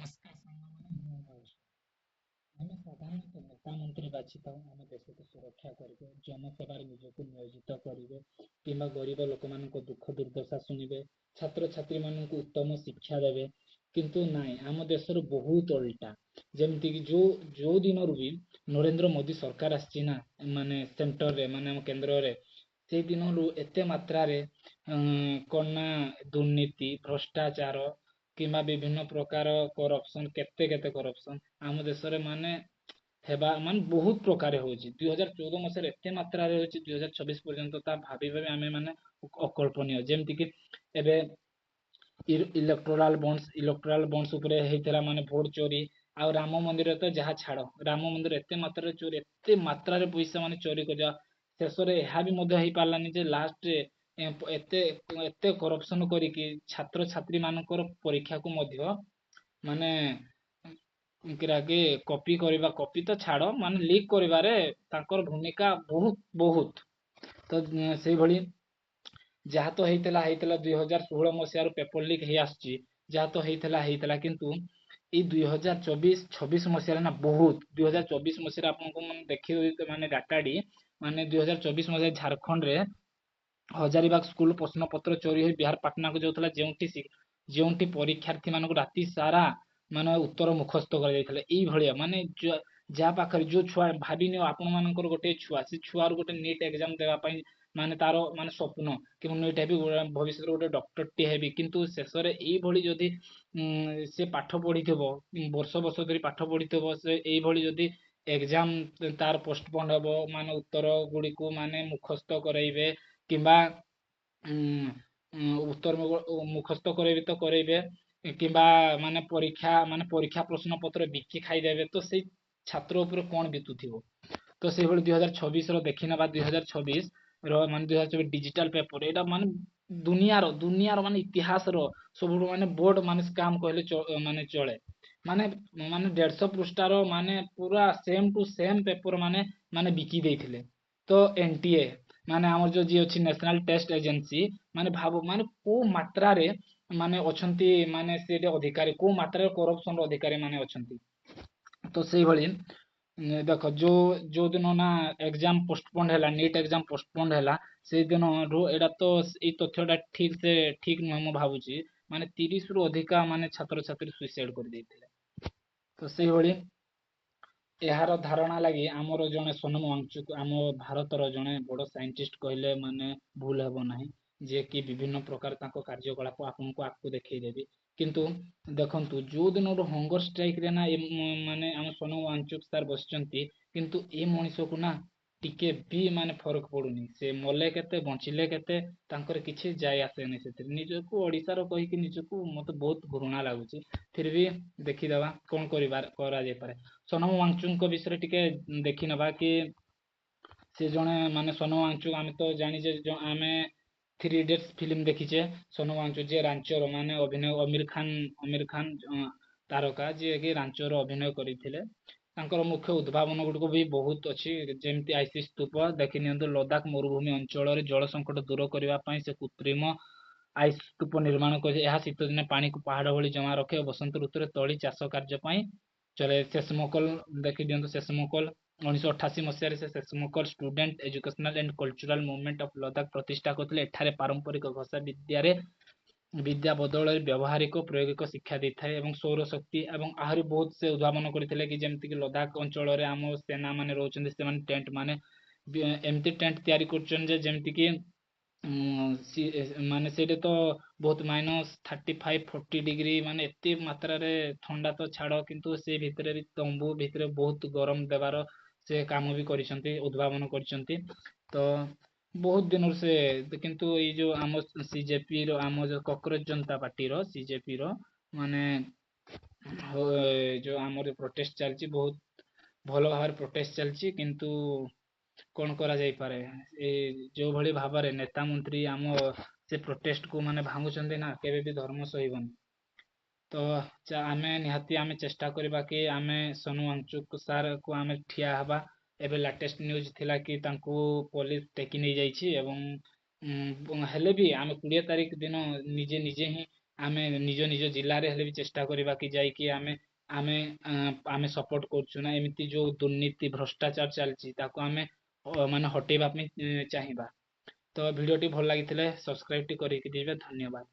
ନମସ୍କାର ସାଙ୍ଗମାନେ, ମୁଁ ମହେଶ। ଆମେ ସାଧାରଣତଃ ନେତା ମନ୍ତ୍ରୀ ବାଛିଥାଉ ଆମ ଦେଶକୁ ସୁରକ୍ଷା କରିବେ, ଜନସେବାରେ ନିଜକୁ ନିୟୋଜିତ କରିବେ କିମ୍ବା ଗରିବ ଲୋକମାନଙ୍କ ଦୁଃଖ ଦୁର୍ଦ୍ଦଶା ଶୁଣିବେ, ଛାତ୍ରଛାତ୍ରୀମାନଙ୍କୁ ଉତ୍ତମ ଶିକ୍ଷା ଦେବେ। କିନ୍ତୁ ନାଇଁ, ଆମ ଦେଶର ବହୁତ ଓଲଟା। ଯେମିତିକି ଯେଉଁ ଯେଉଁ ଦିନରୁ ବି ନରେନ୍ଦ୍ର ମୋଦି ସରକାର ଆସିଛି ନା, ମାନେ ସେଣ୍ଟରରେ, ମାନେ ଆମ କେନ୍ଦ୍ରରେ, ସେଇ ଦିନରୁ ଏତେ ମାତ୍ରାରେ କ'ଣ ନା ଦୁର୍ନୀତି, ଭ୍ରଷ୍ଟାଚାର କିମ୍ବା ବିଭିନ୍ନ ପ୍ରକାର କରପସନ୍, କେତେ କେତେ କରପସନ୍ ଆମ ଦେଶରେ ମାନେ ହେବା, ମାନେ ବହୁତ ପ୍ରକାର ହେଉଛି। 2014 ମସିହାରେ ଏତେ ମାତ୍ରାରେ ହେଉଛି, 2026 ପର୍ଯ୍ୟନ୍ତ ତା ଭାବିବା ବି ଆମେ ମାନେ ଅକଳ୍ପନୀୟ। ଯେମିତିକି ଏବେ ଇଲେକ୍ଟ୍ରାଲ ବଣ୍ଡସ୍ ଉପରେ ହେଇଥିଲା, ମାନେ ଭୋଟ ଚୋରି। ଆଉ ରାମ ମନ୍ଦିର ତ ଯାହା ଛାଡ଼, ରାମ ମନ୍ଦିର ଏତେ ମାତ୍ରାରେ ଚୋରି, ଏତେ ମାତ୍ରାରେ ପଇସା ମାନେ ଚୋରି କରିବା, ଶେଷରେ ଏହା ବି ମଧ୍ୟ ହେଇପାରିଲାନି ଯେ ଲାଷ୍ଟରେ ଏତେ ଏତେ କରପସନ କରିକି ଛାତ୍ରଛାତ୍ରୀ ମାନଙ୍କର ପରୀକ୍ଷାକୁ ମଧ୍ୟ ମାନେ କି କପି କରିବା, କପି ତ ଛାଡ଼, ମାନେ ଲିକ୍ କରିବାରେ ତାଙ୍କର ଭୂମିକା ବହୁତ ବହୁତ। ତ ସେଇଭଳି ଯାହା ତ ହେଇଥିଲା ହେଇଥିଲା, 2016 ମସିହାରୁ ପେପର ଲିକ୍ ହେଇ ଆସୁଛି। ଯାହା ତ ହେଇଥିଲା ହେଇଥିଲା, କିନ୍ତୁ ଏଇ 2024 26 ମସିହାରେ ନା ବହୁତ। 2024 ମସିହାରେ ଆପଣଙ୍କୁ ମାନେ ଦେଖିଦେବି, ମାନେ ଡାଟାଟି, ମାନେ 2024 ମସିହାରେ ଝାଡ଼ଖଣ୍ଡରେ ହଜାରିବାଗ ସ୍କୁଲ ପ୍ରଶ୍ନପତ୍ର ଚୋରି ହୋଇ ବିହାର ପାଟନାକୁ ଯାଉଥିଲା, ଯେଉଁଠି ଯେଉଁଠି ପରୀକ୍ଷାର୍ଥୀମାନଙ୍କୁ ରାତି ସାରା ମାନେ ଉତ୍ତର ମୁଖସ୍ଥ କରାଯାଇଥିଲା। ଏଇଭଳିଆ ମାନେ ଯାହା ପାଖରେ ଯୋଉ ଛୁଆ, ଭାବିନିଅ ଆପଣମାନଙ୍କର ଗୋଟେ ଛୁଆ, ସେ ଛୁଆର ଗୋଟେ ନିଟ୍ ଏକ୍ଜାମ ଦେବା ପାଇଁ ମାନେ ତାର ମାନେ ସ୍ୱପ୍ନ କି ମୁଁ ନିଟ୍ ହେବି, ଭବିଷ୍ୟତରେ ଗୋଟେ ଡକ୍ଟରଟିଏ ହେବି। କିନ୍ତୁ ଶେଷରେ ଏଇଭଳି ଯଦି ସେ ପାଠ ପଢିଥିବ, ବର୍ଷ ବର୍ଷ ଧରି ପାଠ ପଢିଥିବ, ସେ ଏଇଭଳି ଯଦି ଏକ୍ଜାମ ତାର ପୋଷ୍ଟପୋଣ୍ଡ ହେବ, ମାନେ ଉତ୍ତର ଗୁଡ଼ିକୁ ମାନେ ମୁଖସ୍ଥ କରାଇବେ କିମ୍ବା ଉତ୍ତର ମୁଖସ୍ଥ କରାଇବେ ତ କରାଇବେ, କିମ୍ବା ମାନେ ପରୀକ୍ଷା ପ୍ରଶ୍ନପତ୍ର ବିକି ଖାଇଦେବେ, ତ ସେଇ ଛାତ୍ର ଉପରେ କ'ଣ ବିତୁଥିବ? ତ ସେଇଭଳି 2026ର ଦେଖିନେବା। 2026ର ମାନେ 2024 ଡିଜିଟାଲ ପେପର, ଏଇଟା ମାନେ ଦୁନିଆର ଦୁନିଆର ମାନେ ଇତିହାସର ସବୁଠୁ ମାନେ ବଡ ମାନେ ସ୍କାମ କହିଲେ ମାନେ ଚଳେ। ମାନେ ମାନେ 150 ପୃଷ୍ଠାର ମାନେ ପୁରା ସେମ୍ ଟୁ ସେମ୍ ପେପର ମାନେ ମାନେ ବିକି ଦେଇଥିଲେ। ତ ଏନଟିଏ, ମାନେ ଆମର ଯୋଉ ଯିଏ ଅଛି ନ୍ୟାସନାଲ ଟେଷ୍ଟ ଏଜେନ୍ସି, ମାନେ ଭାବ ମାନେ କୋଉ ମାତ୍ରାରେ ମାନେ ଅଛନ୍ତି, ମାନେ ସେଠି ଅଧିକାରୀ କୋଉ ମାତ୍ରାରେ କରପସନର ଅଧିକାରୀ ମାନେ ଅଛନ୍ତି। ତ ସେଇଭଳି ଦେଖ, ଯୋଉ ଯୋଉ ଦିନ ନା ଏକ୍ଜାମ ପୋଷ୍ଟପୋଣ୍ଡ ହେଲା, ନିଟ୍ ଏକ୍ଜାମ ପୋଷ୍ଟପୋଣ୍ଡ ହେଲା, ସେଇ ଦିନରୁ ଏଇଟା ତ ଏଇ ତଥ୍ୟଟା ଠିକ ସେ ଠିକ ନୁହେଁ ମୁଁ ଭାବୁଛି, ମାନେ 30ରୁ ଅଧିକା ମାନେ ଛାତ୍ରଛାତ୍ରୀ ସୁଇସାଇଡ କରିଦେଇଥିଲେ। ତ ସେଇଭଳି ଏହାର ଧାରଣା ଲାଗି ଆମର ଜଣେ ସୋନମ ୱାଙ୍ଗଚୁକ, ଆମ ଭାରତର ଜଣେ ବଡ଼ ସାଇଣ୍ଟିଷ୍ଟ କହିଲେ ମାନେ ଭୁଲ ହେବ ନାହିଁ, ଯିଏକି ବିଭିନ୍ନ ପ୍ରକାର ତାଙ୍କ କାର୍ଯ୍ୟକଳାପ ଆପଣଙ୍କୁ ଆଗକୁ ଦେଖେଇଦେବି। କିନ୍ତୁ ଦେଖନ୍ତୁ, ଯୋଉ ଦିନରୁ ହଙ୍ଗର ଷ୍ଟ୍ରାଇକରେ ନା ମାନେ ଆମ ସୋନମ ୱାଙ୍ଗଚୁକ ସାର୍ ବସିଛନ୍ତି, କିନ୍ତୁ ଏ ମଣିଷକୁ ନା ଟିକେ ବି ମାନେ ଫରକ ପଡୁନି। ସେ ମଲେ କେତେ, ବଞ୍ଚିଲେ କେତେ, ତାଙ୍କର କିଛି ଯାଇ ଆସେନି ସେଥିରେ। ନିଜକୁ ଓଡ଼ିଶାର କହିକି ନିଜକୁ ମତେ ବହୁତ ଘୃଣା ଲାଗୁଛି। ଫିର ବି ଦେଖିଦେବା କ'ଣ କରିବା କରାଯାଇପାରେ। ସୋନମ ୱାଙ୍ଗଚୁକଙ୍କ ବିଷୟରେ ଟିକେ ଦେଖିନେବା କି ସେ ଜଣେ ମାନେ ସୋନମ ୱାଙ୍ଗଚୁକ, ଆମେ ତ ଜାଣିଛେ, ଆମେ ଥ୍ରୀ ଇଡିୟଟ୍ସ ଫିଲ୍ମ ଦେଖିଛେ। ସୋନମ ୱାଙ୍ଗଚୁକ ଯିଏ ରାଞ୍ଚୋର ମାନେ ଅଭିନୟ, ଅମିର ଖାନ ତାରକା, ଯିଏକି ରାଞ୍ଚୋର ଅଭିନୟ କରିଥିଲେ। ତାଙ୍କର ମୁଖ୍ୟ ଉଦ୍ଭାବନ ଗୁଡ଼ିକ ବି ବହୁତ ଅଛି, ଯେମିତି ଆଇସି ସ୍ତୂପ ଦେଖି ନିଅନ୍ତୁ। ଲଦାଖ ମରୁଭୂମି ଅଞ୍ଚଳରେ ଜଳ ସଙ୍କଟ ଦୂର କରିବା ପାଇଁ ସେ କୃତ୍ରିମ ଆଇସ୍ ସ୍ତୂପ ନିର୍ମାଣ କରି, ଏହା ଶୀତଦିନେ ପାଣିକୁ ପାହାଡ଼ ଭଳି ଜମା ରଖେ ଓ ବସନ୍ତ ଋତୁରେ ତଳି ଚାଷ କାର୍ଯ୍ୟ ପାଇଁ ଚଳେ। ସେସମକଲ ଦେଖି ଦିଅନ୍ତୁ। ସେସମକଲ, 1988 ମସିହାରେ ସେ ସେସମକଲ, Student Educational and Cultural Movement of Ladakh ପ୍ରତିଷ୍ଠା କରିଥିଲେ। ଏଠାରେ ପାରମ୍ପରିକ ଘୋଷା ବିଦ୍ୟା ବଦଳରେ ବ୍ୟବହାରିକ ପ୍ରାୟୋଗିକ ଶିକ୍ଷା ଦେଇଥାଏ ଏବଂ ସୌର ଶକ୍ତି ଏବଂ ଆହୁରି ବହୁତ ସେ ଉଦ୍ଭାବନ କରିଥିଲେ କି ଯେମିତିକି ଲଦାଖ ଅଞ୍ଚଳରେ ଆମ ସେନା ମାନେ ରହୁଛନ୍ତି, ସେମାନେ ଟେଣ୍ଟ ମାନେ ଏମିତି ଟେଣ୍ଟ ତିଆରି କରୁଛନ୍ତି ଯେ ଯେମିତିକି ମାନେ ସେଇଠି ତ ବହୁତ -35 40 ଡିଗ୍ରୀ, ମାନେ ଏତେ ମାତ୍ରାରେ ଥଣ୍ଡା ତ ଛାଡ଼, କିନ୍ତୁ ସେ ଭିତରେ ବି ତମ୍ବୁ ଭିତରେ ବହୁତ ଗରମ ଦେବାର ସେ କାମ ବି କରିଛନ୍ତି, ଉଦ୍ଭାବନ କରିଛନ୍ତି। ତ ବହୁତ ଦିନରୁ ସେ, କିନ୍ତୁ ଏଇ ଯୋଉ ଆମ ସିଜେପିର, ଆମ ଯୋଉ କକ୍ରୋଚ ଜନତା ପାର୍ଟିର, ସିଜେପିର ମାନେ ଯୋଉ ଆମର ପ୍ରୋଟେଷ୍ଟ ଚାଲିଛି, ବହୁତ ଭଲ ଭାବରେ ପ୍ରୋଟେଷ୍ଟ ଚାଲିଛି। କିନ୍ତୁ କ'ଣ କରାଯାଇପାରେ? ଏ ଯୋଉଭଳି ଭାବରେ ନେତା ମନ୍ତ୍ରୀ ଆମ ସେ ପ୍ରୋଟେଷ୍ଟକୁ ମାନେ ଭାଙ୍ଗୁଛନ୍ତି ନା, କେବେ ବି ଧର୍ମ ସହିବନି। ତ ଆମେ ନିହାତି ଆମେ ଚେଷ୍ଟା କରିବା କି ଆମେ ସୋନମ ୱାଙ୍ଗଚୁକ ସାର୍କୁ ଆମେ ଠିଆ ହେବା। ଏବେ ଲାଟେଷ୍ଟ ନ୍ୟୁଜ୍ ଥିଲା କି ତାଙ୍କୁ ପୋଲିସ ଟେକି ନେଇଯାଇଛି ଏବଂ ହେଲେ ବି ଆମେ 20 ତାରିଖ ଦିନ ନିଜେ ନିଜେ ହିଁ ଆମେ ନିଜ ନିଜ ଜିଲ୍ଲାରେ ହେଲେ ବି ଚେଷ୍ଟା କରିବା କି ଯାଇକି ଆମେ ଆମେ ଆମେ ସପୋର୍ଟ କରୁଛୁ ନା ଏମିତି ଯେଉଁ ଦୁର୍ନୀତି ଭ୍ରଷ୍ଟାଚାର ଚାଲିଛି ତାକୁ ଆମେ ମାନେ ହଟେଇବା ପାଇଁ ଚାହିଁବା। ତ ଭିଡ଼ିଓଟି ଭଲ ଲାଗିଥିଲେ ସବସ୍କ୍ରାଇବଟି କରିକି ଯିବେ। ଧନ୍ୟବାଦ।